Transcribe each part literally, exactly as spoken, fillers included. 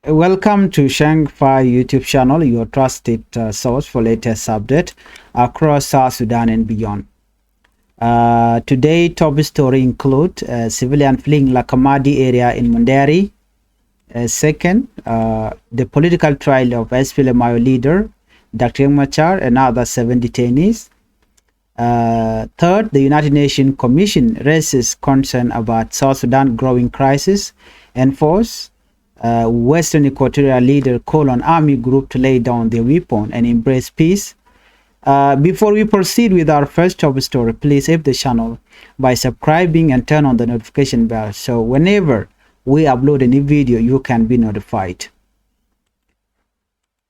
Welcome to Shang Fai YouTube channel, your trusted uh, source for latest update across South Sudan and beyond. Uh, today top story include uh, civilian fleeing Lakamadi area in Mundari. Uh, second, uh, the political trial of S P L M I O leader Doctor Riek Machar and other seven detainees. Uh, third, the United Nations Commission raises concern about South Sudan growing crisis. And fourth, uh, Western Equatoria leader call on army group to lay down their weapon and embrace peace. Uh, before we proceed with our first top story, please help the channel by subscribing and turn on the notification bell so whenever we upload a new video, you can be notified.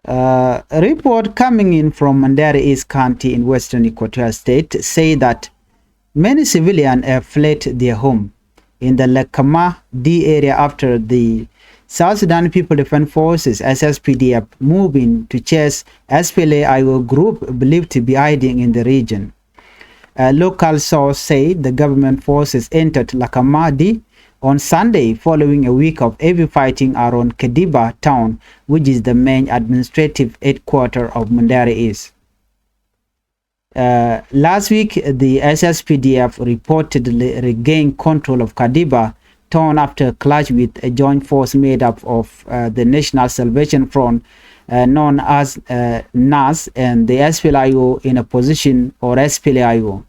Uh, a report coming in from Mandera East County in Western Equatoria State say that many civilians have fled their home in the Lekama D area after the South Sudan People Defense Forces, S S P D F, moving to chase S P L A I O group believed to be hiding in the region. A local source said the government forces entered Lakamadi on Sunday following a week of heavy fighting around Kediba town, which is the main administrative headquarter of Mundari East. Uh, last week, the S S P D F reportedly regained control of Kadiba town after a clash with a joint force made up of uh, the National Salvation Front, uh, known as uh, NAS, and the S P L I O in opposition, or S P L I O.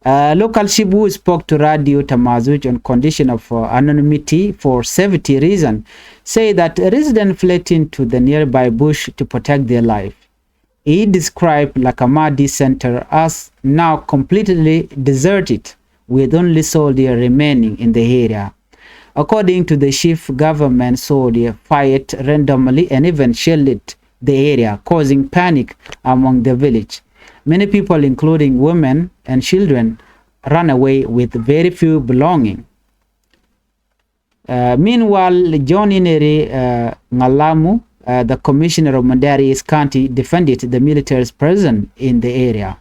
A local chief who spoke to Radio Tamazuj on condition of uh, anonymity for safety reason said that residents fled into the nearby bush to protect their life. He described Lakamadi center as now completely deserted, with only soldiers remaining in the area. According to the chief, government soldiers fired randomly and even shelled the area, causing panic among the village. Many people, including women and children, ran away with very few belonging. Uh, meanwhile, John Ineri uh, Ngalamu, uh, the commissioner of Mandari East County, defended the military's presence in the area.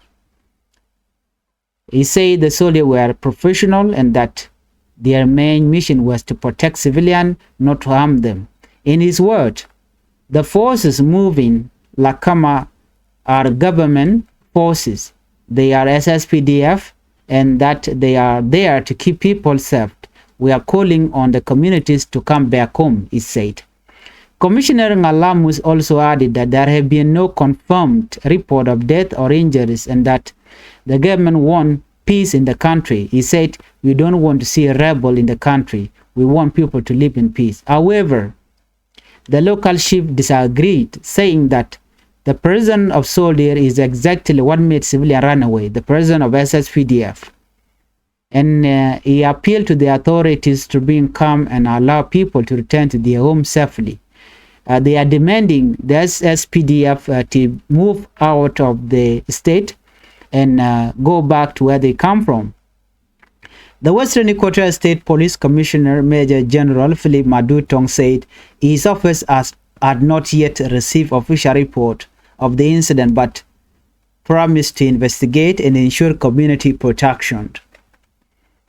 He said the soldiers were professional and that their main mission was to protect civilians, not to harm them. In his word, the forces moving Lakama are government forces. They are S S P D F, and that they are there to keep people safe. We are calling on the communities to come back home, he said. Commissioner Ngalamus also added that there have been no confirmed report of death or injuries and that the government want peace in the country. He said, "We don't want to see a rebel in the country. We want people to live in peace." However, the local chief disagreed, saying that the presence of soldier is exactly what made civilian run away, the presence of S S P D F. And uh, he appealed to the authorities to bring calm and allow people to return to their home safely. Uh, they are demanding the S S P D F uh, to move out of the state and uh, go back to where they come from. The Western Equatoria State Police Commissioner Major General Philip Madu Tong said his office has had not yet received official report of the incident but promised to investigate and ensure community protection.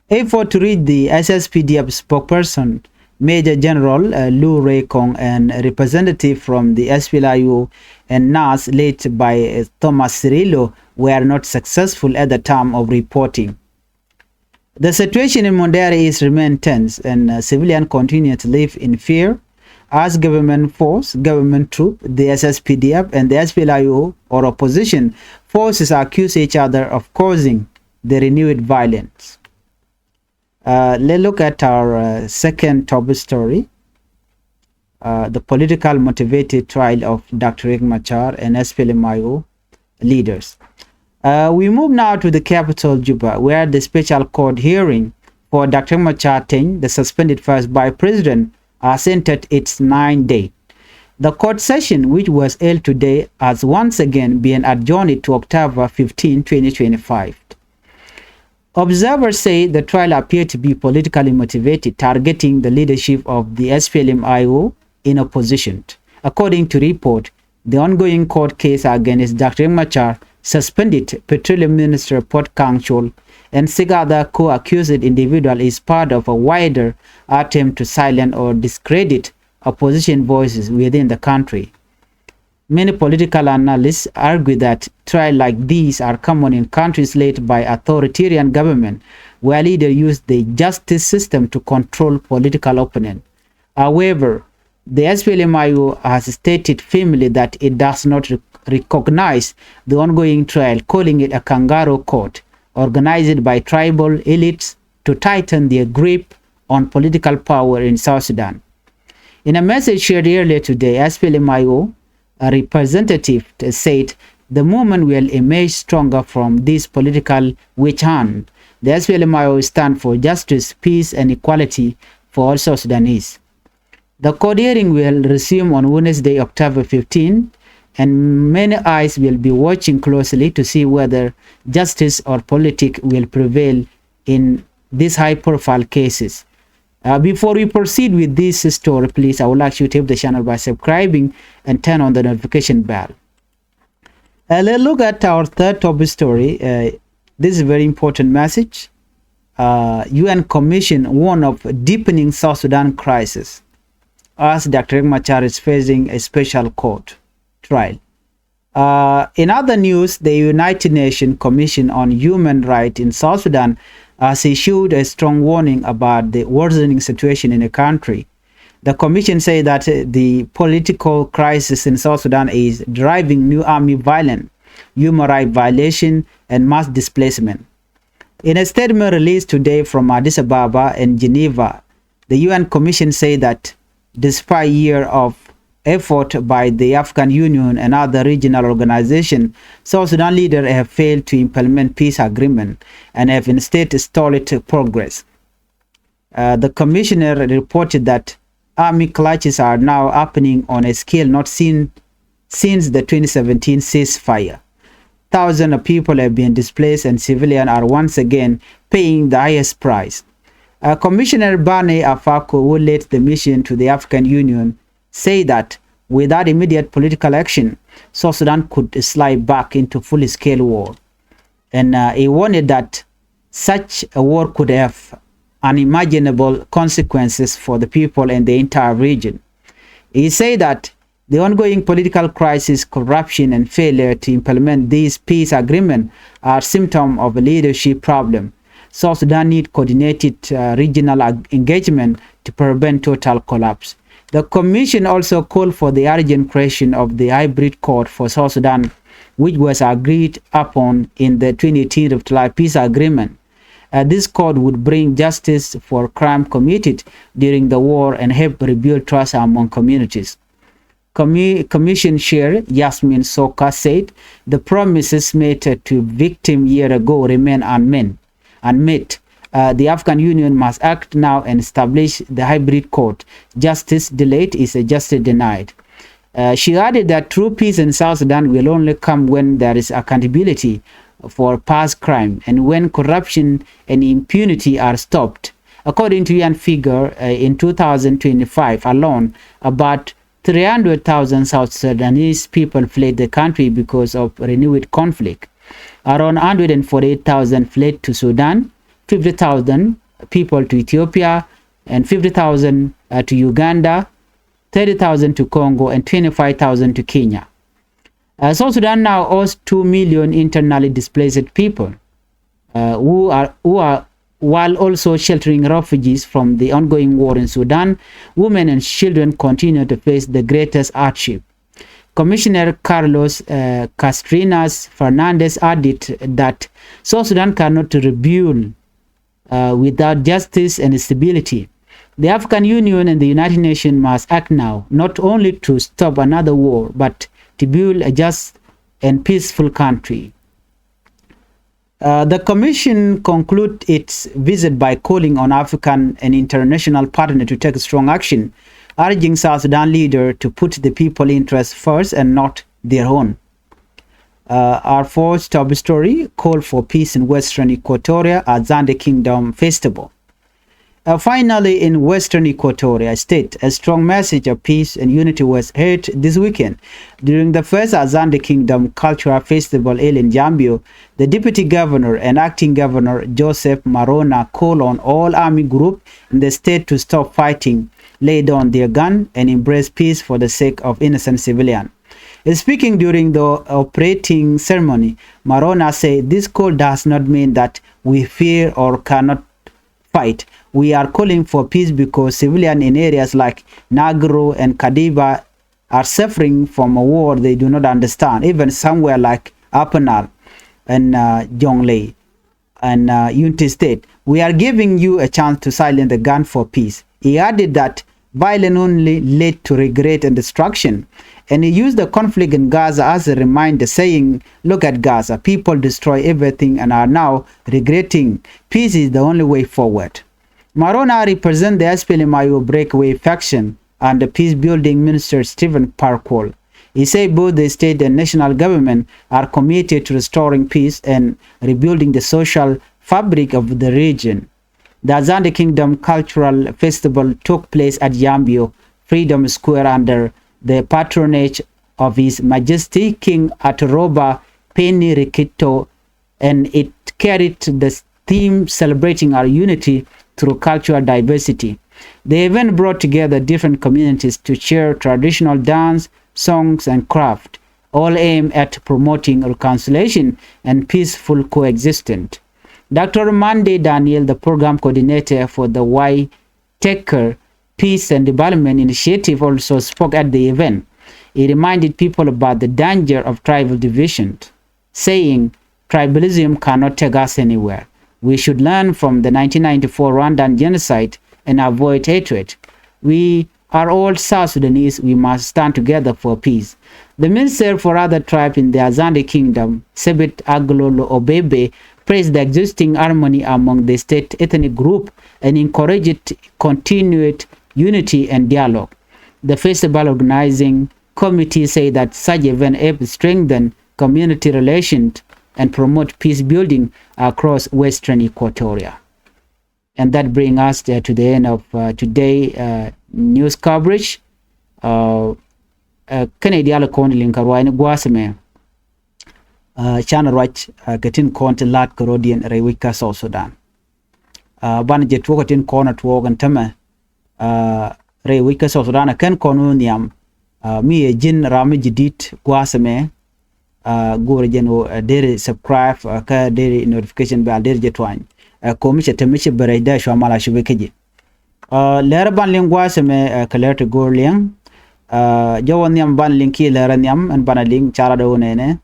Effort to reach the S S P D F spokesperson, Major General uh, Lu Rei Kong, and a representative from the S P L I O and NAS, led by uh, Thomas Cirillo, were not successful at the time of reporting. The situation in Mondari is remain tense, and uh, civilians continue to live in fear as government force, government troop, the S S P D F, and the S P L I O or opposition forces accuse each other of causing the renewed violence. Uh, let's look at our uh, second top story, uh, the political motivated trial of Doctor Riek Machar and S P L M I O leaders. Uh, we move now to the capital, Juba, where the special court hearing for Doctor Machar Teny, the suspended first vice president, has entered its ninth day. The court session, which was held today, has once again been adjourned to October fifteenth, twenty twenty-five. Observers say the trial appeared to be politically motivated, targeting the leadership of the S P L M I O in opposition. According to report, the ongoing court case against Doctor Riek Machar, suspended Petroleum Minister Puot Kang Chol, and six other co-accused individuals is part of a wider attempt to silence or discredit opposition voices within the country. Many political analysts argue that trials like these are common in countries led by authoritarian government, where leaders use the justice system to control political opponents. However, the S P L M I O has stated firmly that it does not rec- recognize the ongoing trial, calling it a kangaroo court organized by tribal elites to tighten their grip on political power in South Sudan. In a message shared earlier today, S P L M I O, a representative, said the movement will emerge stronger from this political witch hunt. The S P L M I O stand for justice, peace, and equality for all South Sudanese. The court hearing will resume on Wednesday, October fifteen, and many eyes will be watching closely to see whether justice or politics will prevail in these high-profile cases. Uh, before we proceed with this story, please, I would like you to help the channel by subscribing and turn on the notification bell. Uh, let's look at our third top story. Uh, this is a very important message. Uh, U N Commission warn of deepening South Sudan crisis as Doctor Riek Machar is facing a special court trial. Uh, in other news, the United Nations Commission on Human Rights in South Sudan has issued a strong warning about the worsening situation in the country. The commission say that uh, the political crisis in South Sudan is driving new army violence, human rights violation, and mass displacement. In a statement released today from Addis Ababa and Geneva, the U N Commission say that despite year of effort by the African Union and other regional organization, South Sudan leaders have failed to implement peace agreement and have instead stalled progress. Uh, the commissioner reported that army clashes are now happening on a scale not seen since the twenty seventeen ceasefire. Thousands of people have been displaced and civilians are once again paying the highest price. Uh, Commissioner Bane Afako, who led the mission to the African Union, say that without immediate political action, South Sudan could slide back into full-scale war. And uh, he warned that such a war could have unimaginable consequences for the people and the entire region. He said that the ongoing political crisis, corruption, and failure to implement these peace agreements are symptoms of a leadership problem. South Sudan need coordinated uh, regional ag- engagement to prevent total collapse. The commission also called for the urgent creation of the hybrid court for South Sudan, which was agreed upon in the twenty eighteen Rivtola peace agreement. Uh, this court would bring justice for crime committed during the war and help rebuild trust among communities. Commi- Commission Chair Yasmin Soka said the promises made to victims year ago remain unmet. Unmet. Uh, the African Union must act now and establish the hybrid court. Justice delayed is a justice denied. Uh, she added that true peace in South Sudan will only come when there is accountability for past crime and when corruption and impunity are stopped. According to U N figure, uh, in two thousand twenty-five alone, about three hundred thousand South Sudanese people fled the country because of renewed conflict. Around one hundred forty-eight thousand fled to Sudan, fifty thousand people to Ethiopia, and fifty thousand uh, to Uganda, thirty thousand to Congo, and twenty-five thousand to Kenya. Uh, South Sudan now hosts two million internally displaced people uh, who are who are while also sheltering refugees from the ongoing war in Sudan. Women and children continue to face the greatest hardship. Commissioner Carlos uh, Castrinas Fernandez added that South Sudan cannot rebuild uh, without justice and stability. The African Union and the United Nations must act now, not only to stop another war, but to build a just and peaceful country. Uh, the Commission conclude its visit by calling on African and international partners to take strong action, urging South Sudan leaders to put the people interest first and not their own. Uh, our fourth top story, call for peace in Western Equatoria, Azande Kingdom Festival. Uh, finally, in Western Equatoria State, a strong message of peace and unity was heard this weekend during the first Azande Kingdom Cultural Festival held in Jambio. The Deputy Governor and Acting Governor Joseph Marona called on all army groups in the state to stop fighting lay down their gun and embrace peace for the sake of innocent civilian. Speaking during the operating ceremony, Ma Rona said this call does not mean that we fear or cannot fight. We are calling for peace because civilians in areas like Nagro and Kadiba are suffering from a war they do not understand, even somewhere like Upper Nile and, uh, Jonglei and, uh, Unity State. We are giving you a chance to silence the gun for peace. He added that violence only lead to regret and destruction. And he used the conflict in Gaza as a reminder, saying, "Look at Gaza. People destroy everything and are now regretting. Peace is the only way forward." Ma Rona represents the S P L M I O breakaway faction under peace building minister Stephen Par Kuol. He said both the state and national government are committed to restoring peace and rebuilding the social fabric of the region. The Azande Kingdom Cultural Festival took place at Yambio Freedom Square under the patronage of His Majesty King Atoroba Peni Rikito, and it carried the theme celebrating our unity through cultural diversity. The event brought together different communities to share traditional dance, songs, and craft, all aimed at promoting reconciliation and peaceful coexistence. Doctor Monday Daniel, the program coordinator for the Why Take Care Peace and Development Initiative, also spoke at the event. He reminded people about the danger of tribal division, saying, "Tribalism cannot take us anywhere. We should learn from the nineteen ninety-four Rwandan genocide and avoid hatred. We are all South Sudanese. We must stand together for peace." The minister for other tribe in the Azande Kingdom, Sebit Aglolo Obebe, praised the existing harmony among the state ethnic group and encouraged continued unity and dialogue. The festival organizing committee say that such event help strengthen community relations and promote peace building across Western Equatoria. And that bring us, uh, to the end of, uh, today, uh, news coverage. Uh, uh, kɛnɛ dial kɔn liŋ ka ruac ni gua̱a̱th mɛ. Uh, can ruac, uh, kɛ tin kɔn ti la̱t kɛ rɔ̱diɛn rɛy wec kä South Sudan. Uh, banɛ jɛ tuɔɔk kɛ tin kɔn a tuɔɔk ɛn tämɛ. Uh, rɛy wec kä South Sudan a kɛn kɔn wä nhiam. Uh, mi ɛ ji̱n ram mi ji̱ di̱t gua̱a̱th mɛ. Uh, go̱o̱rɛ jɛn wä, uh, deri subscribe, uh, kä deri notification bell deri jɛ tuany. Uh, komi cɛ temi cɛ bɛ rɛy dee cua mal a cubi kä ji̱. Uh, lɛr ban liŋ gua̱a̱th mɛ, uh, kɛ lɛr ti go̱o̱r liŋ. Uh, jɛ wä nhiam ban liŋ ki lɛr nhiam ɛn ban a liŋ cara dee wä nɛnɛ.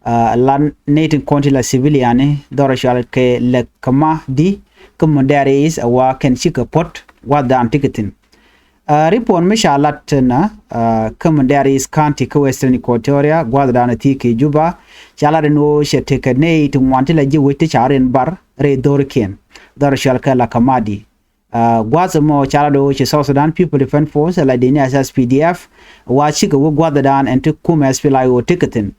Uh, la nɛy tin kɔn ti la civilian ni dhɔr cual kɛ lɛk kɛ ma di kä Mundɛɛr East a wa kɛn cikɛ puɔt gua̱th dan ti kɛ thi̱n. Uh, report mi ca lat na, uh, kä Mundɛɛr East County kä Western Equatoria gua̱th dan a thi̱i̱ kɛ Juba ca lat in ɣöö cɛ tekɛ nɛy ti ŋuan ti la ji̱ wec ti ca rin bar rɛy dhorikiɛn dhɔr cual kɛ la kɛ ma di. Uh, gua̱th mɔ ca la do̱ ci South Sudan People Defense Force la dini as S P D F wa cikɛ wä gua̱th dan ɛn ti kumɛ S P L I O ti kɛ thi̱n.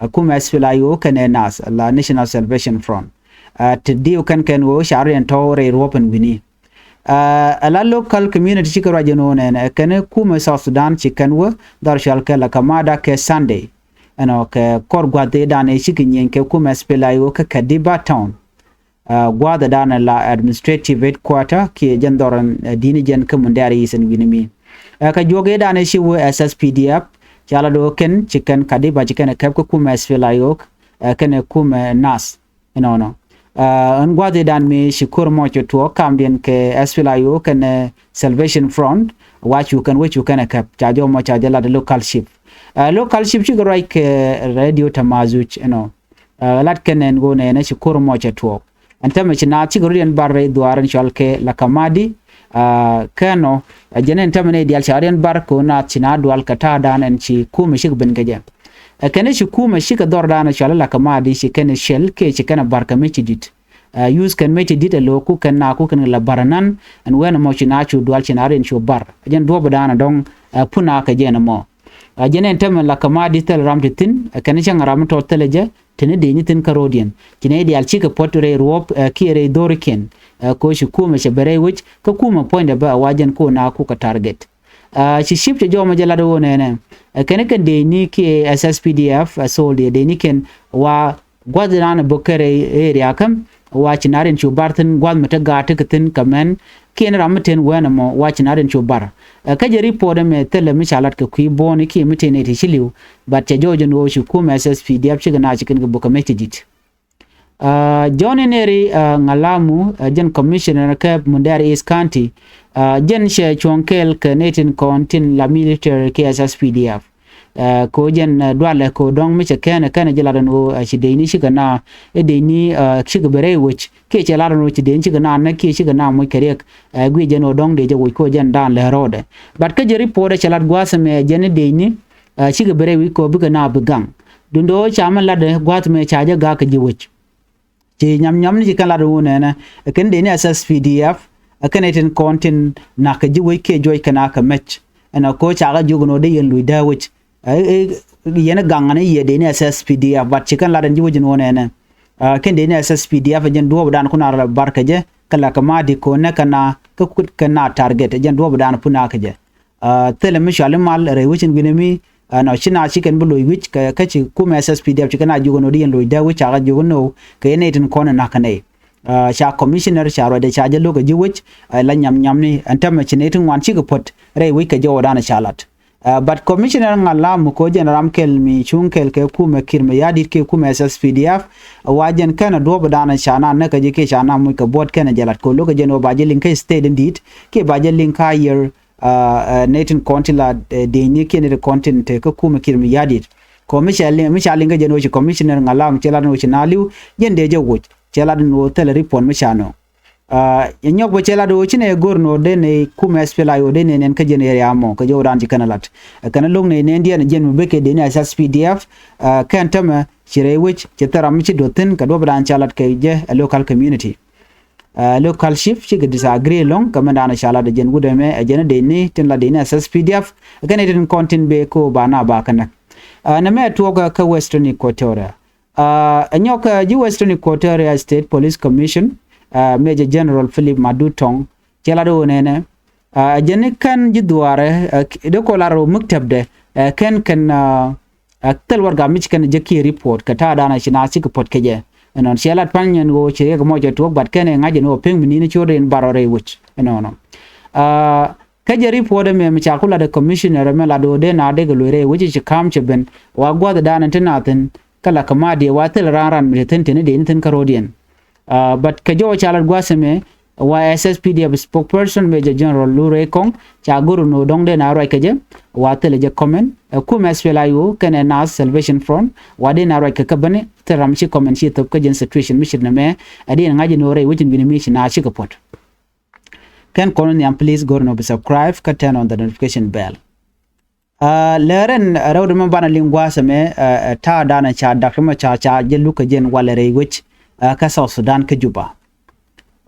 Uh, kumɛ S P L I O kɛnɛ nath la National Salvation Front. Uh, ti diw kɛn kɛn wä ca riɛn tɔ̱ rɛy ruɔp ɛn wi̱ni. Uh, a la local community cikɛ ruac ɛn wä nɛn ɛ kɛn kumɛ South Sudan ci kɛn wä dhɔr cual kɛ la kɛ mada kɛ Sunday. Ɛnɔ kɛ kɔr gua̱th dan ɛ cikɛ nyieny kɛ kumɛ S P L I O kɛ Kadiba Town. Uh, gua̱a̱th ɛ da̱a̱n ɛ la administrative headquarter kiɛ jɛn dhɔr ɛn, uh, di̱n jɛn kä Mundɛɛr East ɛn wi̱ni mi. Uh, kä juɔk ëë da̱a̱n ɛ ci wee S S P D F ca la do̱ kɛn ci kɛn Kadiba ci kɛn ɛ kɛp kä kumɛ S P L I O, uh, kɛn ɛ kumɛ nath. Ɛnɔnɔ. Uh, ɛn gua̱a̱th ëë da̱a̱n mi ci ko̱r mɔc ɛ tuɔɔk kamdiɛn kɛ S P L I O kɛn ɛ Salvation Front wa cu kɛn wee cu kɛn ɛ kɛp ca jɔk mɔ ca jɛ lat ɛ local chief. Uh, local chief cikɛ ruac kɛ radio Tamazuc ɛnɔ. Uh, lat kɛn ɛn ɣöö nɛɛnɛ ci ko̱r mɔc ɛ tuɔɔk. Ɛn tämɛ ci naath cikɛ rut yɛn bar rɛy dhuaar in cɔal kɛ la kɛ madi. Uh, kɛnɔ, uh, jɛn ɛn tämɛ nɛy diaal ca rut yɛn bar kɛ ɣöö naath ci naath dual kɛ ta̱a̱dan ɛn ci kumɛ cik ben kɛ jɛ. Ɛ kɛn ci kumɛ cikɛ dhɔrdan cɔal la kɛ madi ci kɛn ciɛl kiɛ ci kɛn bar kɛ mec ci di̱t. Uh, yuth kɛn mec ci di̱t ɛ lo̱o̱ku kɛn naaku kɛn la bar nan ɛn wen ɛmɔ ci naath cu dual ci naath rut yɛn cu bar. Ɛ jɛn duɔ̱ɔ̱pdan ɛ dɔ̱ŋ, uh, pun a kɛ jɛn ɛmɔ. Uh, jɛn ɛn tämɛ la kɛ madi thil ram ti thi̱n, uh, kɛn cäŋ ram mi tɔt thilɛ jɛ, tini dee ni thi̱n kä ro̱diɛn. Ci nɛy diaal cikɛ puɔ̱t rɛy ruɔ̱p, eh, kiɛ rɛy dho̱rikiɛn. Eh, koci kumɛ cɛ ben rɛy wec, kä kumɛ puɔ̱nydɛ bä a wa jɛn ko̱ na kukɛ target. Eh, ci chief cɛ jɔmɛ jɛ lat ɣöö nɛnɛ. Eh, kɛn kɛn dee ni kiɛ S S P D F, eh, soldier dee ni kɛn wa gua̱th dan bä kɛ rɛy area kä, wa ci na rin cu bar thi̱n gua̱th mi te gaat ti kɛ thi̱n kɛ mɛn, kiɛn ram mi ten wɛn ɛmɔ wac na den cu bar. Ɛ, kä jɛ report ɛmɛ thilɛ mi ca lat kɛ kui̱ buɔ̱ɔ̱n i̱ kiɛ mi ten ɛ ti ci li̱w, but cɛ jɔɔc ɛn ɣöö ci kumɛ S S P D F cikɛ na ci kɛn kɛ bukɛ mec ti dit. Aa, John Neri, aa, Ngalamu, aa, jɛn commissioner kɛ Mundɛɛr East County, aa, jɛn cɛ cuɔ̱ŋ kɛɛl kɛ nɛy tin kɔn tin la military kɛ S S P D F. Aa, ko jɛn, aa, dualɛ ko dɔ̱ŋ mi cɛ kɛn, kɛn jɛ lat ɛn ɣöö, aa, ci dee ni cikɛ na, ɛ dee ni, aa, cikɛ bɛ rɛy wec, kiɛ cɛ lat ɛn ɣöö ci dee ni cikɛ na, nɛ kiɛ cikɛ na moc kɛ riɛk, aa, guic jɛn ɣöö dɔ̱ŋ dee jɛ wec ko jɛn daan lɛ rɔɔdɛ. But kä jɛ report ɛ cɛ lat gua̱a̱th ɛmɛ jɛn ɛ dee ni, aa, cikɛ bɛ rɛy wi̱c kɔ bikɛ na bi gaŋ. Duundɛ ɣöö ca mɛ lat ɛ gua̱a̱th mɛ ca jɛ ga̱a̱k kɛ ji̱ wec. Ci nyam nyam ni ci kɛn lat ɛ wun ɛnɛ, ɛ kɛn dee ni S S P D F, ɛ kɛn ɛ tin kɔn tin nak kɛ ji̱ wec kiɛ juɔc kɛn a kɛ mɛc. Ɛn ɛ ko̱ ca kɛ jiök ɛn ɣöö dee yɛn luc dee wec. Ɛ, ɛ, yɛn ɛ gaŋ ɛn ɛ yɛ dee ni S S P D F, but ci kɛn lat ɛn ji̱ wec ɛn wun ɛnɛ. Ɛ, kɛn dee ni S S P D F ɛ jɛn duɔ̱ɔ̱p dan kun a rɛ bar kɛ jɛ, kɛ la kɛ ma di ko̱n nɛ kɛ na, kɛ kut kɛ na target, ɛ jɛn duɔ̱ɔ̱p dan pun a kɛ jɛ. Aa, thilɛ mi cuali mal rɛy wec in wi̱nɛ mi, aa, nɔ ci na ci kɛn bi loc wi̱c kɛ, kä ci kumɛ S S P D F ci kɛn a jiök ɛn ɣöö di yɛn loc dee wi̱c ca kɛ jiök ɛn ɣöö kɛ yɛn nɛy tin kɔn in na̱k kɛ nɛy. Aa, ca commissioner ca ruacdɛ ca jɛ lo̱k ɛ ji̱ wec, aa, la nyam nyam ni ɛn tämɛ ci nɛy ti ŋuan cikɛ puɔ̱t rɛy wec kɛ jɔwä dan ca lat. Aa, but commissioner ŋa̱l la mi ko̱ jɛn ram kɛl mi cuŋ kɛl kɛ kumɛ Kiir Mayardit kɛ kumɛ S S P D F, wa jɛn kɛn ɛ duɔ̱ɔ̱p dan ca na näk kɛ ji̱ kiɛ ca na muc kɛ buɔ̱t kɛn ɛ jɛ lat kɛ lo̱k kɛ jɛn ɣöö ba jɛ liŋ kä state in di̱i̱t kiɛ ba jɛ liŋ kä yɛr. Aa, aa, nɛy tin kɔn tin la, ɛ, dee ni kiɛ nɛy tin kɔn tin te kä kumɛ Kiir Mayardit. Kɔ mi ca liŋ, mi ca liŋ kä jɛn ɣöö ci commissioner ŋa̱l la mi cɛ lat ɛn ɣöö ci na li̱w, jɛn dee jɛ woc. Cɛ lat ɛn ɣöö thilɛ report mi ca nɔ. Aa, nyɔk bä cɛ lat ɣöö ci nɛ go̱r nɔ dee nɛ kumɛ S P L A I O dee nɛ nɛn kä jɛn area mɔ, kä jɔwä dan ci kɛn lat. Ɛ kɛn lo̱k nɛ nɛn diɛn jɛn mi bekɛ dee ni S S P D F, aa, kɛn tämɛ ci rɛy wec, ci thil ram mi ci do̱th thi̱n, kɛ duɔ̱p dan ca lat kɛ jɛ ɛ local community. Aa, local chief cikɛ disagree ɛlɔ̱ŋ kɛ mɛn dan ca lat ɛ jɛn wut ɛmɛ, ɛ jɛn ɛ dee ni tin la dee ni S S P D F, ɛ kɛn ɛ tin kɔn tin bee ko ba na ba kɛ näk. Aa, nɛ mɛ tuɔɔk kä Western Equatoria. Aa, ɛ nyɔk, aa, ji̱ Western Equatoria State Police Commission, aa, Major General Philip Madu Tong, cɛ lat ɣöö nɛnɛ, aa, ɛ jɛn ni kɛn ji̱ dhuaarɛ, aa, dee kɔ lar ɣöö mäktɛpdɛ, aa, kɛn kɛn, aa, aa, thil warɛgak mi ci kɛn jɛ kiɛ report kɛ ta̱a̱ dan ci na cikɛ puɔ̱t kɛ jɛ. Ɛnɔn cɛ lat pa̱ny ɛn ɣöö ci riɛk mɔ cɛ tuɔɔk, but kɛn ɛ ŋa̱c ɛn ɣöö pek mi ni̱n ci ɣöö dee in bar ɔ rɛy wec. Ɛnɔnɔ. Aa, kä jɛ report ɛmɛ mi ca ku lat ɛ commissioner ɛmɛ lat ɣöö dee na dee kɛ loc rɛy wec ci ka̱m cɛ ben. Wa gua̱th dan ɛn ti na thi̱n, kä la kɛ ma diɛ wa thil ran ran mi te thi̱n teni dee ni thi̱n kä ro̱diɛn. Aa, but kɛ jɔwä ca lat gua̱a̱th ɛmɛ, wa S S P D F spokesperson Major General Lurey Kong ca go̱r ɛn ɣöö dɔ̱ŋ dee na ruac kɛ jɛ, wa thilɛ jɛ comment, ɛ kumɛ S P L A I O kɛnɛ Naath Salvation Front, wa dee na ruac kɛ kä bäni, thil ram ci comment ci thop kä jɛn situation mi ce̱t nɛmɛ, ɛ dee ŋa̱c ɛn ɣöö rɛy wec in wi̱ni mi ci na cikɛ puɔ̱t. Kɛn kɔn nhiam, please go̱r ɛn ɣöö bi subscribe, kä turn on the notification bell. Aa, lɛrɛn, aa, rɛwdɛ mɛ banɛ liŋ gua̱a̱th ɛmɛ, aa, aa, ta̱a̱ danɛ ca Dak Riɛk Macar ca jɛ luk kɛ jɛn walɛ rɛy wec, aa, kä South Sudan kä Juba.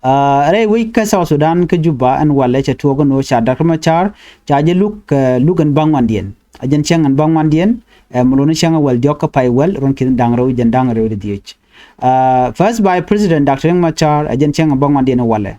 Aa, rɛy wec kä South Sudan kä Juba ɛn walɛ cɛ tuɔɔk ɛn ɣöö ca Dak Riɛk Macar ca jɛ luk, aa, luk ɛn ba̱ŋ wandiɛn. Ɛ jɛn cäŋ ɛn ba̱ŋ wandiɛn, ɛ, mi luni cäŋ ɛ wäl diɔ̱k kä pay wäl ruɔ̱n ki̱n da̱ŋ rɛw jɛn da̱ŋ rɛw wi̱cdɛ dhieec. Aa, first Vice President Dak Riɛk Macar ɛ jɛn cäŋ ɛn ba̱ŋ wandiɛn ɛ walɛ.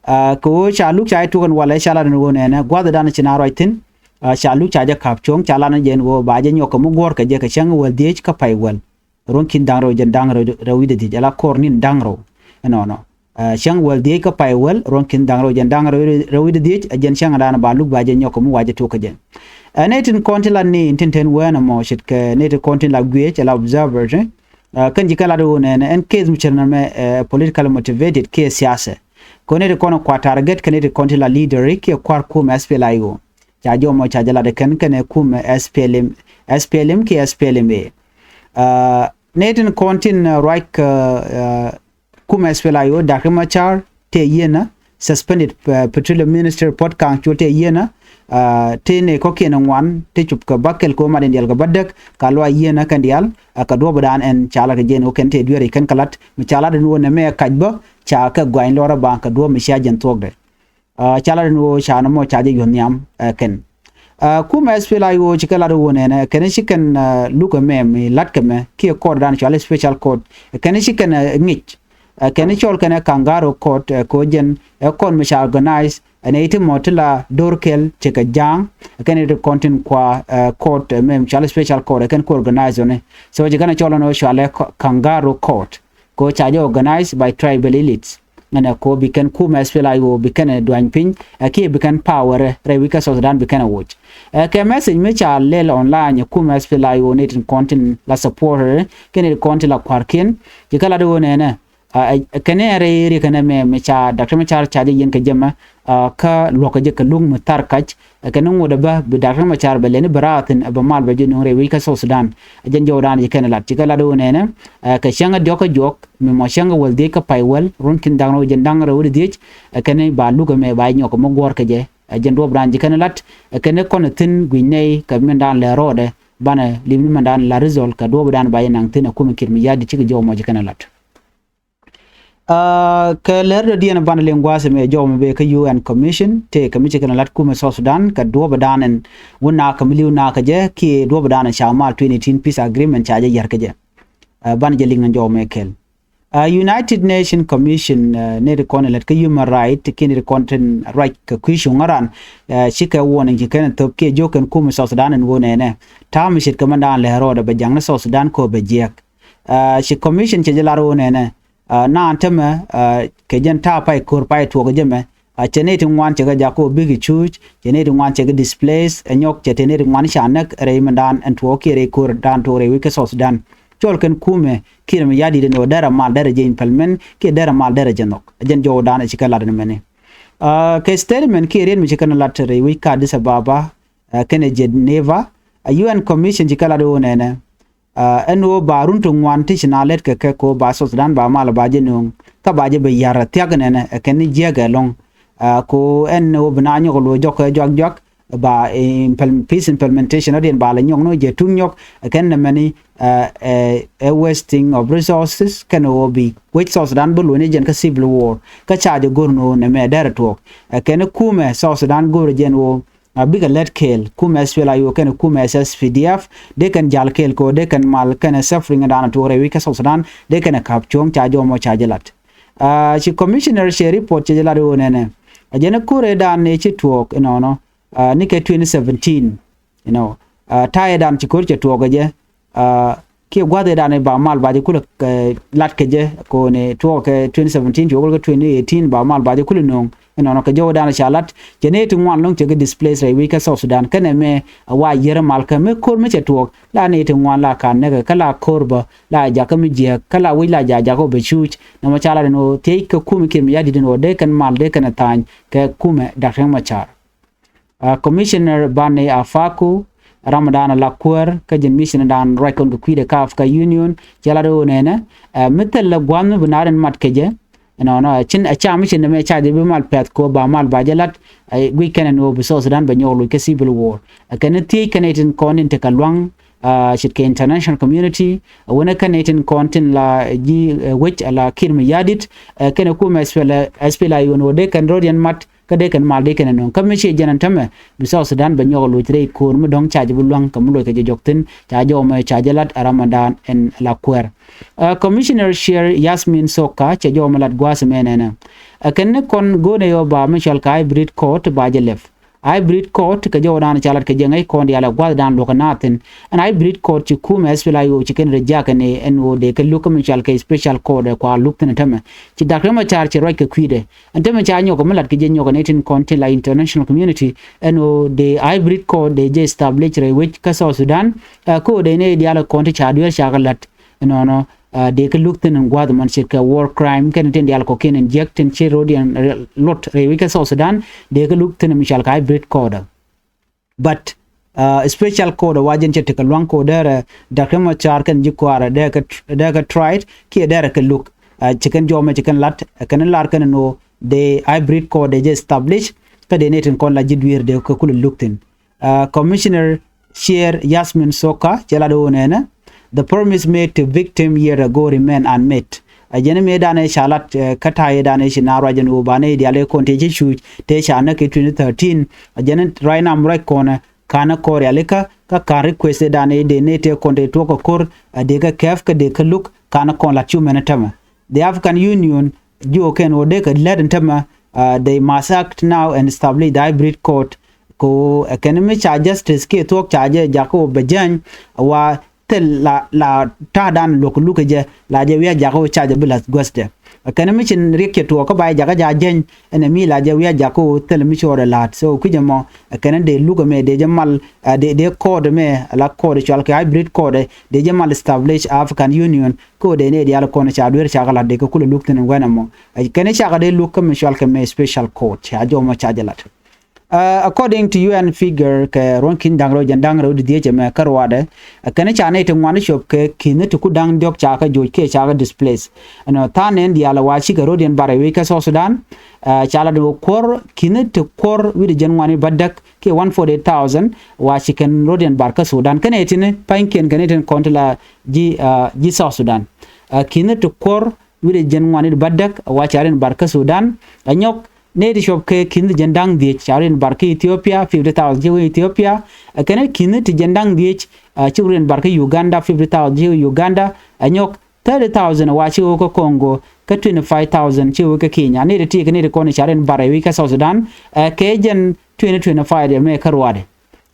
Aa, kɛ ɣöö ca luk ca jɛ tuɔɔk ɛn walɛ ca lat ɛn ɣöö nɛnɛ gua̱th ɛ danɛ ci na ruac thi̱n. Aa, ca luk ca jɛ ka̱p cuɔ̱ŋ ca lat ni jɛ ɛn ɣöö ba jɛ nyɔk kɛ mi guɔ̱ɔ̱r kɛ jɛ kɛ cäŋ wäl dhieec kä pay wäl ruɔ̱n ki̱n da̱ŋ rɛw jɛn da̱ŋ rɛw, rɛw wi̱cdɛ dhieec ala kɔr ni̱n da̱ŋ rɛw. Ɛnɔnɔ. Aa, cäŋ wäl dhieec kä pay wäl ruɔ̱n ki̱n da̱ŋ rɛw jɛn da̱ŋ rɛw, rɛw wi̱cdɛ dhieec, ɛ jɛn cäŋ da̱a̱n ba luk ba jɛ nyɔk kɛ mi wa jɛ tuɔɔk kɛ jɛ. Aa, nɛy tin kɔn ti la ni tin ten wɛɛn ɛmɔ ce̱tkɛ nɛy tin kɔn tin la guiec ala observers, aa, kɛn ji̱ kɛ lat ɣöö nɛnɛ ɛn case mi ce̱t nɛmɛ, ɛ, politically motivated kiɛ siasa. Kɛ nɛy tin kɔn kua target kɛ nɛy tin kɔn tin la leader kiɛ kua̱r kumɛ S P L A I O. Ca jɔmɔ ca jɛ lat ɛ kɛn kɛnɛ kumɛ S P L M, S P L M kiɛ S P L M A. Aa, nɛy tin kɔn tin, aa, ruac kɛ, aa, kumɛ S P L A I O Dak Riɛk Macar tëë yieenä, suspended, aa, petroleum minister Puot Kaŋ Col tëë yieenä, aa, tëë nɛy kɔ̱kiɛn ɛ ŋuan tëë cop kɛ bäkɛl kɛ ɣöö mat in diaal kɛ bädäk, ka luaac yieenä kɛn diaal, aa, kɛ duɔ̱ɔ̱p dan ɛn ca lat kɛ jɛn ɣöö kɛn tëë dueeri kɛn kɛ lat mi ca lat ɛn ɣöö nɛmɛ ɛ kac bä ca kɛ gɔany lɔrä baŋ kɛ duɔ̱ɔ̱p mi cia jɛn thuɔ̱kdɛ. Aa, ca lat ɛn ɣöö ca nɔmɔ ca jɛ yuɔ̱th nhiam, ɛ, kɛn. Aa, kumɛ S P L A I O ci kɛ lat ɣöö nɛnɛ kɛn ci kɛn, aa, luk ɛmɛ mi la̱t kɛ mɛ kiɛ court dan cɔal i̱ special court. Kɛn ci kɛn, aa, ŋic. Aa, kɛn cɔl kɛn ɛ kangaroo court, ɛ, kɛ ɣöö jɛn ɛ court mi ca organize ɛn ɛ i̱ ti mɔ ti la do̱r kɛl ti kɛ ja̱a̱ŋ. Kɛn i̱ ti kɔn tin kua, aa, court, ɛ, mɛ cɔal i̱ special court, ɛ, kɛn ku organize ɔni. So ci kɛn cɔl ɔni cɔal ɛ ka-, kangaroo court. Kɛ ɣöö ca jɛ organize by tribal elites. Ɛnɛ ko bi kɛn kumɛ S P L A I O bi kɛn ɛ duany piny ɛ kiɛ bi kɛn power rɛy wi̱c kä South Sudan bi kɛn ɛ woc. Ɛ kɛ message mi ca lɛl online ɛ kumɛ S P L A I O ni tin kɔn tin la supporter kɛn ni kɔn tin la kuarkiɛn. Ci kɛ lat ɣöö nɛnɛ kɛn ni rɛy ri kɛn mɛ mi ca Doctor Machar ca jɛ yɛn kɛ jɛ mɛ kä luɔk kɛ jɛ kɛ luk mi thar kac. Kɛn ni ŋot ɛ bä bi Doctor Machar bɛ lɛni bɛ raathin ɛ bɛ mal bɛ jɛ nuŋ rɛy wi̱c kä South Sudan. Ɛ jɛn jɔwdan ci kɛn lat ci kɛ lat ɣöö nɛnɛ kɛ cäŋ ɛ diɔk kä juɔk mi mɔ cäŋ ɛ wäl dhiec kä pay wäl run kin da̱ŋ rɛw jɛn da̱ŋ rɛw di dhiec. Ɛ kɛn ni ba luk ɛmɛ ba nyɔk ɛmɔ guɔ̱r kɛ jɛ. Ɛ jɛn duɔ̱ɔ̱pdan ci kɛn lat ɛ kɛn ni kɔn ɛ thi̱n gui̱c nɛy kɛ mindan lɛ rɔɔdɛ banɛ lim ni mindan la result kɛ duɔ̱ɔ̱pdan ba jɛ naŋ thi̱n ɛ kumɛ kiɛt mi ya̱di cikɛ jɔw mɔ ci kɛn lat. Kɛ lɛr dɔ̱diɛn banɛ liŋ gua̱a̱th ɛmɛ jɔw mɛ bee kä U N Commission tëë kɛ mi ci kɛn lat kumɛ South Sudan kɛ duɔ̱ɔ̱pdan ɛn wun nakä mi li̱w nakä jɛ kiɛ duɔ̱ɔ̱pdan ca mal twenty eighteen peace agreement ca jɛ yär kɛ jɛ. Banɛ jɛ liŋ ni jɔw mɛ kɛl. United Nation Commission ni ri kɔn lät kä human right kiɛ ni ri kɔn tin ruac kɛ kui̱ cuŋ ran cikɛ warning ci kɛn thop kiɛ jiök kɛn kumɛ South Sudan ɛn wun ɛnɛ ta̱a̱ mi ce̱tkɛ mindan lɛ rɔɔdɛ bɛ jaŋ ni South Sudan kɛ bɛ jiɛk. Ci commission cɛ jɛ lar wun ɛnɛ naan tämɛ kɛ jɛn ta̱a̱ pay ko̱r pay tuɔɔk jɛ mɛ. Cɛ nɛy ti ŋuan cɛ kɛ jakä ɔ bikɛ cuuc, cɛ nɛy ti ŋuan cɛ kɛ displace ɛ nyɔk, cɛ te nɛy ti ŋuan ca näk rɛy mindan ɛn tuɔɔk kiɛ rɛy ko̱rdan tuɔɔk rɛy wi̱c kä South Sudan. Cɔl kɛn kumɛ kiɛ mi ya̱di̱t ɛn ɣöö derɛ mal derɛ jɛ implement kiɛ derɛ mal derɛ jɛ nhɔk. Ɛ jɛn jɔwdan ɛ ci kɛ lat ɛn mɛni. Kɛ statement kiɛ riet mi ci kɛn lat rɛy wi̱c kä Addis Ababa kɛnɛ Geneva, ɛ U N Commission ci kɛ lat ɣöö nɛnɛ ɛn ɣöö ba run ti ŋuan ti ci na lɛt kɛ kɛ ko ba South Sudan ba mal ba jɛ nööŋ kä ba jɛ bɛ ya̱r thiak nɛnɛ ɛ kɛn ni jiäk ɛlɔ̱ŋ. Ko ɛn ɣöö bi na nyɔk lo̱c jɔk kɛ juak juak ba peace implementation ɔ diɛn ba lɛ nyɔk ni jɛ tuŋ nyɔk ɛ kɛn nɛ mɛni ɛ wasting of resources kɛn ɣöö bi wec South Sudan bi luɔ̱ny jɛn kä civil war kä ca jɛ go̱r ni ɣöö nɛ mɛ derɛ tuɔɔk ɛ kɛn kumɛ South Sudan go̱r jɛn ɣöö a bikɛ lät kɛɛl kumɛ S P L A I O kɛnɛ kumɛ S S P D F dee kɛn jal kɛɛl kɛ ɣöö dee kɛn mal kɛnɛ suffering dan a tuɔɔk rɛy wi̱c kä South Sudan dee kɛnɛ ka̱p cuɔ̱ŋ ca jɔmɔ ca jɛ lat. Ci commissioner cɛ report cɛ jɛ lat ɣöö nɛnɛ a jɛn ko̱r ëëdan ëë ci tuɔɔk inɔnɔ ni kɛ twenty seventeen. Inɔ ta̱a̱ ëëdan ci ko̱r cɛ tuɔɔk ɛ jɛ kiɛ gua̱th ëëdan ëë ba mal ba jɛ kulɛ lat kɛ jɛ ko̱n ëë tuɔɔk kɛ twenty seventeen ci wä kɛ twenty eighteen ba mal ba jɛ kulɛ nööŋ. Inɔnɔ kɛ jɔwdan ca lat cɛ nɛy ti ŋuan lo̱ŋ cɛ kɛ displace rɛy wi̱c kä South Sudan kɛnɛ mɛ a wa yier mal kä mi ko̱r mi cɛ tuɔɔk la nɛy ti ŋuan la ka näkɛ kä la ko̱r bä la jakä mi jiääk kä la wi̱c la ja jakä bɛ cuuc. Nɔmɔ ca lat ɛn ɣöö thiec kɛ kumɛ kiɛ mi ya̱di̱t ɛn ɣöö dee kɛn mal dee kɛn ɛ tha̱a̱ny kɛ kumɛ Doctor Machar. Commissioner Bani Afaku ram dan la kuäär kä jɛn mission dan ruac kɔn kɛ kui̱dɛ kä Africa Union cɛ lat ɣöö nɛnɛ mi thil la gua̱a̱th mi bi naar in mat kɛ jɛ. Inɔnɔ cin a ca mi cin dɛ mɛ ca jɛ bi mal pɛth ko ba mal ba jɛ lat guic kɛn ɛn ɣöö bi South Sudan bɛ nyɔk loc kä civil war. Kɛn thiec kɛn itin kɔn in tekɛ luaŋ ce̱tkɛ international community. Wänɛ kɛn itin kɔn tin la ji̱ wec ala kiɛt mi ya̱di̱t kɛn kumɛ S P L A I O ɛn ɣöö dee kɛn rɔ̱diɛn mat kä dee kɛn mal dee kɛn ɛ nöŋ kä mi ciɛ jɛn ɛn tämɛ bi South Sudan bɛ nyɔk loc rɛy ko̱r mi dɔ̱ŋ ca jɛ bi lua̱ŋ kɛ mi loc kɛ jɛ jɔk thi̱n ca jɔmɛ ca jɛ lat a Ramadan ɛn la kuäär. Commissioner Sher Yasmin Soka cɛ jɔmɛ lat gua̱a̱th mɛ nɛnɛ. Ɛ kɛn ni kɔn go̱o̱nɛ yɔ ba mi cɔal kɛ hybrid court ba jɛ lɛp. Hybrid court kɛ jɔwdan ca lat kɛ jɛ ŋäc kɔn diaal ɛ gua̱a̱thdan luɔ̱k ɛ naathin. Ɛn hybrid court ci kumɛ S P L A I O ci kɛn reject ni ɛn ɣöö dee kɛ luk kä mi cɔal kɛ special court ɛ kua luk thi̱n ɛ tämɛ. Ci Doctor Machar ci ruac kɛ kui̱dɛ. Ɛn tämɛ ca nyɔk mi lat kɛ jɛ nyɔk ni tin kɔn tin la international community ɛn ɣöö dee hybrid court dee jɛ establish rɛy wec kä South Sudan. Kä ɣöö dee nɛy diaal kɔn ti ca dueer ca kɛ lat ɛnɔnɔ dee kɛ luk thi̱n in gua̱a̱th man ce̱tkɛ war crime kɛn tin diaal kɔkiɛn in jiäk tin ci ro̱diɛn luɔt rɛy wec kä South Sudan dee kɛ luk thi̱n in mi cɔal kɛ hybrid court. But special court wa jɛn cɛ tekɛ lua̱ŋ ko derɛ Doctor Machar kɛn ji̱ kuaarɛ dee kɛ tried kiɛ derɛ kɛ luk. Ci kɛn jɔmɛ ci kɛn lat kɛn lar kɛn ɛn ɣöö dee hybrid court dee jɛ establish kä dee ni tin kɔn la ji̱ dueer dee kɛ kulɛ luk thi̱n. Commissioner Sher Yasmin Soka cɛ lat ɣöö nɛnɛ the promise made to victim year ago remain unmet. Ɛ jɛn mëë danɛ ca lat kä ta̱yɛ danɛ ci na ruac ɛn ɣöö banɛ i̱ diaal ɛ kɔn tëë ci cuuc tëë ca näk kɛ twenty thirteen. Ɛ jɛn ruac nam ruac kɔnɛ ka̱n ɛ kɔr rialikä kä ka̱n request ɛ danɛ i̱ dee nɛy tëë kɔn tëë tuɔk kɛ ko̱r ɛ dee kɛ kɛɛp kä dee kä luk ka̱n ɛ kɔn lat cu mɛn ɛ tämɛ. The African Union jiökɛn ɣöö dee kɛ lät ɛn tämɛ. They must act now and establish the hybrid court. Kɛ ɣöö ɛ kɛn mi ca justice kiɛ thuɔ̱k ca jɛ jakä ɣöö bɛ jäny wa thil la la ta̱a̱dan luɔ̱k lukɛ jɛ la jɛ wi̱i̱ a jakä ɣöö ca jɛ bi la̱th guäthdɛ. Ɛ kɛn mi cin riɛk cɛ tuɔɔk kä ba jɛ jakä ja jeny ɛn ɛ mi la jɛ wi̱i̱ a jakä ɣöö thil mi ci ɣɔt ɛ la̱a̱t. So kui̱c ɛmɔ ɛ kɛn dee luk ɛmɛ dee jɛ mal, ɛ dee, dee kɔɔt ɛmɛ, la kɔɔt cual kɛ hybrid kɔɔt ɛ dee jɛ mal establish African Union. Kä ɣöö dee nɛy diaal kɔn ca duer ca kɛ la̱t dee kɛ kulɛ luk thi̱n ɛn wɛn ɛmɔ. Ɛ kɛn ca kɛ dee luk kä mi cual kɛ mɛ special court, ca jɔmɔ ca jɛ la̱t. Uh, according to U N figure kɛ ruɔ̱n ki̱n da̱ŋ rɛw jɛn da̱ŋ rɛw di dhiec ɛmɛ kä ruaadɛ, ɛ kɛn ca nɛy ti ŋuan cop kɛ ki̱n ti ku da̱ŋ diɔ̱k ca kɛ joc kiɛ ca kɛ displace. Ɛnɔ tha̱a̱ŋ nɛn diaal ɛ wa cikɛ ro̱diɛn bar ɛ wi̱i̱ kä South Sudan. Uh, ca la dee kuɔr ki̱n ti kuɔr wi̱cdɛ jɛn ŋuan i̱ bädäk kiɛ one forty eight thousand wa ci kɛn ro̱diɛn bar kä Sudan. Kɛn ɛ tini pa̱nykiɛn kɛn ɛ tini kɔn ti la ji̱, uh, ji̱ South Sudan. Uh, ki̱n ti kuɔr wi̱cdɛ jɛn ŋuan i̱ bädäk wa ca ro̱diɛn bar kä Sudan. Ɛ nyɔk nɛy ti cuɔp kɛ ki̱n ti jɛn da̱ŋ dhiec ca ro̱diɛn bar kä Ethiopia, fifty thousand ci wee Ethiopia. Ɛ kɛn ki̱n ti jɛn da̱ŋ dhiec, uh, ci ro̱diɛn bar kä Uganda, fifty thousand ci wee Uganda. Ɛ nyɔk thirty thousand wa ci wee kä Congo, kä twenty five thousand ci wee kä Kenya. Nɛy ti ti kɛ nɛy ti kɔn ca ro̱diɛn bar ɛ wi̱i̱ kä South Sudan, uh, kɛ jɛn twenty twenty five ɛmɛ kä ruaadɛ.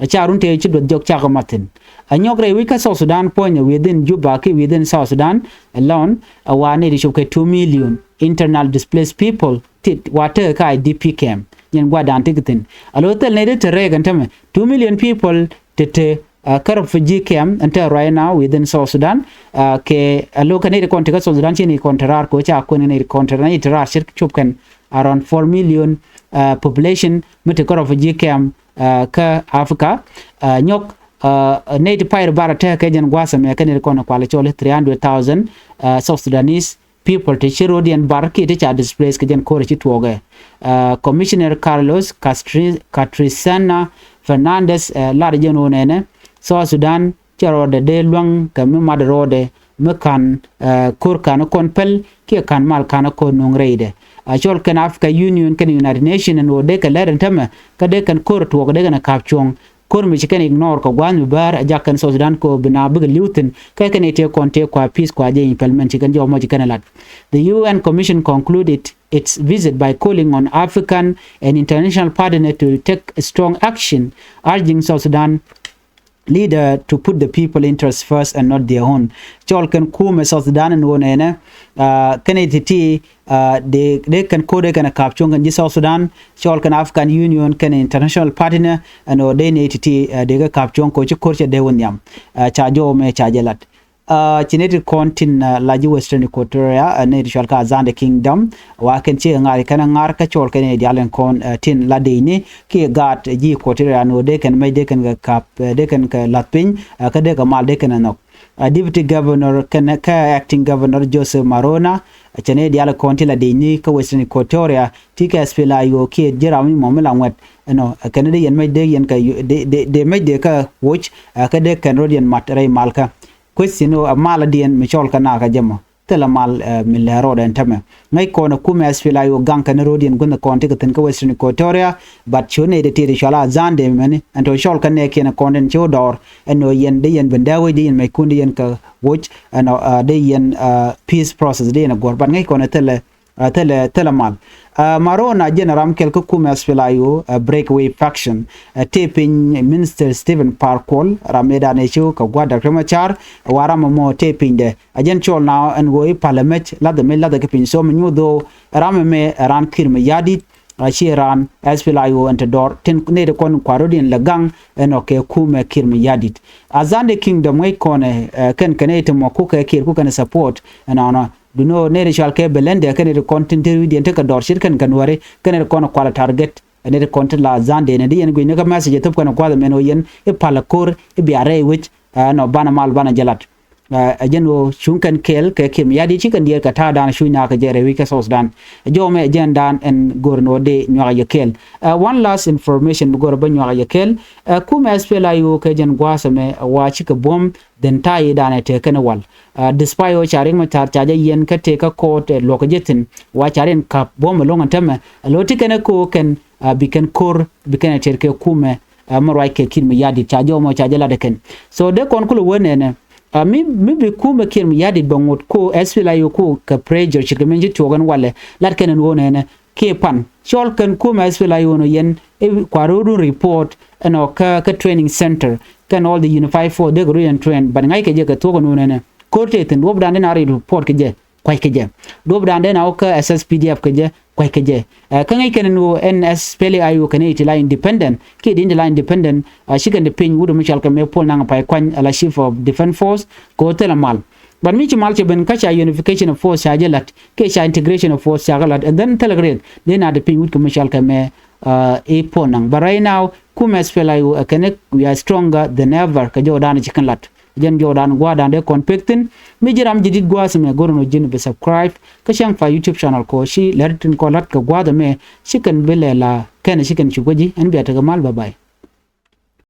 Ɛ ca run tëë ci duɔth jɔk cakɛ mathin. Ɛ nyɔk rɛy wi̱i̱ kä South Sudan puɔ̱nyɛ within Juba kiɛ within South Sudan alone, ɛ wa nɛy ti cop kɛ two million internal displaced people ti wa tekɛ kä I D P camp. Nyɛn gua̱dan ti kɛ thi̱n. Alo thil nɛy ti te rɛɛk ɛn tämɛ two million people ti te, uh, kä refugee camp ɛn te right now within South Sudan. Uh, kɛ alo kɛ nɛy ti kɔn ti kä South Sudan ci nɛy kɔn te raar kɛ ca kuɛn nɛy ti kɔn te raar, nɛy ti raar ce̱tkɛ cop kɛn around four million, uh, population mi te kä refugee camp, uh, kä Africa. Uh, nyɔk, uh, nɛy ti pay ri bar tekɛ jɛn gua̱a̱th ɛmɛ kɛ nɛy ti kɔn kualɛ cɔl i̱ three hundred thousand, uh, South Sudanese people ti ci ro̱diɛn bar kiɛ ti ca displace kɛ jɛn ko̱r ci tuɔɔkɛ. Uh, Commissioner Carlos Castri-, Catrisana Fernandez, uh, lar jɛn ɣöö nɛnɛ South Sudan cɛ rɔɔdɛ dee luäŋ kɛ mi mat rɔɔdɛ mi ka̱n, uh, ko̱r ka̱n kɔn päl kiɛ ka̱n mal ka̱n kɔn nuŋ rɛydɛ. Uh, cɔl kɛn Africa Union kɛn United Nations ɛn ɣöö dee kɛ lɛr ɛn tämɛ kä dee kɛn ko̱r tuɔɔk dee kɛn ka̱p cuɔ̱ŋ. Ko̱r mi ci kɛn ignore kɛ gua̱a̱th mi bäär ɛ jak kɛn South Sudan kɛ ɣöö bi na bikɛ li̱w thi̱n. Kä kɛn i̱ tëë kɔn tëë kua peace kua jɛ implement ci kɛn jɔmɔ ci kɛn ɛ lat. The U N Commission concluded its visit by calling on African and international partner to take strong action, urging South Sudan leader to put the people interest first and not their own. Cɔl kɛn kumɛ South Sudan ɛn ɣöö nɛnɛ, uh, kɛn i̱ ti̱ti̱, uh, dee, dee kɛn ko̱r dee kɛn ka̱p cuɔ̱ŋ kɛn ji̱ South Sudan, cɔl kɛn African Union kɛn international partner ɛn ɣöö dee nɛy ti̱ti̱, uh, dee kɛ ka̱p cuɔ̱ŋ kɛ ɣöö ci ko̱r cɛ dee wä nhiam. Uh, ca jɔw mɛ ca jɛ lat. Uh, ci nɛy ti kɔn tin, uh, la ji̱ Western Equatoria, uh, nɛy ti cɔal kɛ Azande Kingdom, wa kɛn ci ŋa̱r kɛn ŋa̱r kä cɔl kɛn nɛy diaal in kɔn, uh, tin la dee ni kiɛ gaat ji̱ Equatoria ɛn ɣöö dee kɛn mec dee kɛn kɛ ka̱p, uh, dee kɛn kɛ lath piny, uh, kä dee kɛ mal dee kɛn ɛ nhɔk. Uh, Deputy Governor kɛn kä Acting Governor Joseph Marona, uh, cɛ nɛy diaal kɔn ti la dec ni kä Western Equatoria ti kɛ S P L A I O kiɛ ji̱ ram mi mɔ mi la ŋuɛt ɛnɔ, uh, kɛn dee yɛn mec dee yɛn kɛ yu-, dee, dee, dee mec dee kɛ woc, uh, kä dee kɛn rot yɛn mat rɛy malkä. Question ɔ, a mal a diɛn mi cɔl kɛ nakä jɛ mɔ thilɛ mal, uh, mi lɛ rot ɛn tämɛ. Ŋäc kɔn a kumɛ S P L A I O gaŋ kɛn rot yɛn guänh kɔn ti kɛ thi̱n kä Western Equatoria, but cu nɛy dee ti ti cɔl a Azande mɛni ɛn tɔ cɔl kɛ nɛɛkiɛn kɔn den ci wä dɔɔr. Ɛn ɔ yɛn dee yɛn ben dee wec dee yɛn mɛckun dee yɛn kɛ woc ɛn ɔ, uh, dee yɛn, uh, peace process dee yɛn a guɔ̱r, but ŋäc kɔn a thilɛ, uh, thilɛ, thilɛ mal. Uh, Marona jɛn ram kɛl kä kumɛ S P L A I O, uh, breakaway faction. Uh, tëë piny Minister Stephen Par Kuol, ram mëë dan ɛ ci wä kɛ gua̱a̱th Doctor Machar, wa ram mɔ tëë piny dɛ. A jɛn cɔl na ɛn ɣöö i̱ palɛ mec lathɛ mec lathɛ kɛ piny so mi nyuth ɣöö ram ɛmɛ ɛ raan Kiir Mayardit, a ci raan S P L A I O ɛn te dɔɔr tin nɛy ti kɔn kua̱r rot in lɛ gaŋ ɛn ɔ kɛ kumɛ Kiir Mayardit. Azande Kingdom ŋäc kɔn ɛ, ɛ kɛn kɛn nɛy ti mɔ kukɛ Kiir kukɛn support ɛnɔnɔ. Duno nɛy ti cɔal kɛ Belende kɛn nɛy ti kɔn tin te wi̱cdiɛn tekɛ dɔɔr ce̱tkɛn kɛ Nuääri kɛn nɛy ti kɔn kualɛ target. Nɛy ti kɔn ti la Azande nɛy ti yɛn gui̱cni kä message ɛ thop kɛn kuath ɛmɛn ɣöö yɛn i̱ palɛ ko̱r i̱ bia rɛy wec, ɛ nɔ banɛ mal banɛ jɛ lat. Ɛ, ɛ jɛn ɣöö cuŋ kɛn kɛɛl kɛ Kiir Mayardit ci kɛn diɛɛr kɛ ta̱a̱dan cuc nakä jɛ rɛy wi̱c kä South Sudan. Ɛ jɔmɛ ɛ jɛn dan ɛn go̱r ni ɣöö dee nyuak ɛ jɛ kɛɛl. Ɛ, one last information bi go̱r bä nyuak ɛ jɛ kɛɛl. Ɛ, kumɛ S P L A I O kɛ jɛn gua̱a̱th ɛmɛ ɛ wa cikɛ buɔ̱m dhin ta̱a̱ i̱ dan ɛ tëë kɛn wal. Ɛ, despite ɣöö ca Riek Machar ca jɛ yɛn kä tëë kä court ɛ luɔ̱k ɛ jɛ thi̱n wa ca riɛn ka̱p buɔ̱m ɛlɔ̱ŋ ɛn tämɛ. Ɛ lo̱ ti kɛn ɛ ko̱o̱k kɛn, ɛ, bi kɛn ko̱r bi kɛn ɛ tɛr kɛ kumɛ, ɛ, mi ruac kɛ Kiir Mayardit ca jɔmɔ ca jɛ lat ɛ kɛn. So dee kɔn kulɛ wä nɛnɛ. A, mi, mi bi kumɛ Kiir Mayardit bɛ ŋot ko S P L A I O ko kɛ pressure ce̱tkɛ min ci tuɔɔk ɛn walɛ. Lat kɛn ɛn ɣöö nɛnɛ kiɛ pan cɔl kɛn kumɛ S P L A I O nɔ yɛn i̱ kua ro̱o̱dun report ɛnɔ kä, kä training center kɛn all the unified force dee kɛ ro̱o̱d yɛn train, but ŋa̱ckɛ jɛ kɛ thuɔ̱k ɛn ɣöö nɛnɛ ko̱r tëë thi̱n duɔ̱pdan den a ri report kɛ jɛ. kua̱c kɛ jɛ. Duɔ̱ɔ̱pdan dee na wä kä S S P D F kɛ jɛ kua̱c kɛ jɛ. Ɛ, kä ŋäc kɛn ni wä ɛn S P L A I O kɛn i̱ ti la independent kiɛ di̱n ti la independent, ɛ, ci kɛn ti piny wut mi cɔal kɛ mɛ Paul Nang Pay Kuany ala Chief of Defence Force kɛ wä thilɛ mal. But mi ci mal cɛ ben kä ca unification of force ca jɛ la̱t kiɛ ca integration of force ca kɛ la̱t, and then thilɛ kɛ riɛk dee na ti piny wut kɛ mi cɔal kɛ mɛ, ɛ, i̱ Paul Nang. But right now kumɛ S P L A I O ɛ kɛn i̱ we are stronger than ever kɛ jɔwdan ci kɛn la̱t. Jɛn jɔwdan gua̱a̱dan dee kɔn pek thi̱n. Mi ji̱ ram ji̱ di̱t gua̱a̱th mɛ go̱r nɔ ji̱n bi subscribe kä cäŋ pa YouTube channel kɔ ci lɛr tin kɔ la̱t kɛ gua̱a̱th mɛ ci kɛn bi lɛ la kɛn ci kɛn ci guäci. Ɛn bia tekɛ mal, bye bye.